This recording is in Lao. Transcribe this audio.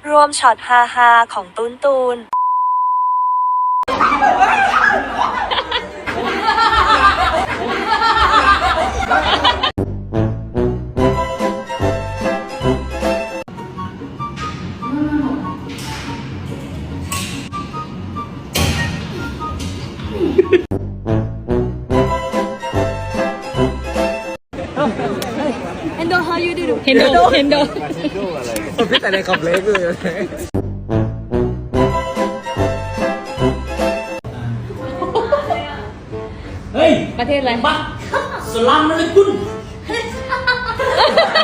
รวมช็อตฮาๆ ของตูนตูน Handle, how you do? Handle, handle. ເປັນແຕ່ໃນຄອມເພລັກເລີຍ. ເຮີ້ຍ ປະເທດອະໄລ? ບັກສະລາມອະໄລກຸມ. ເ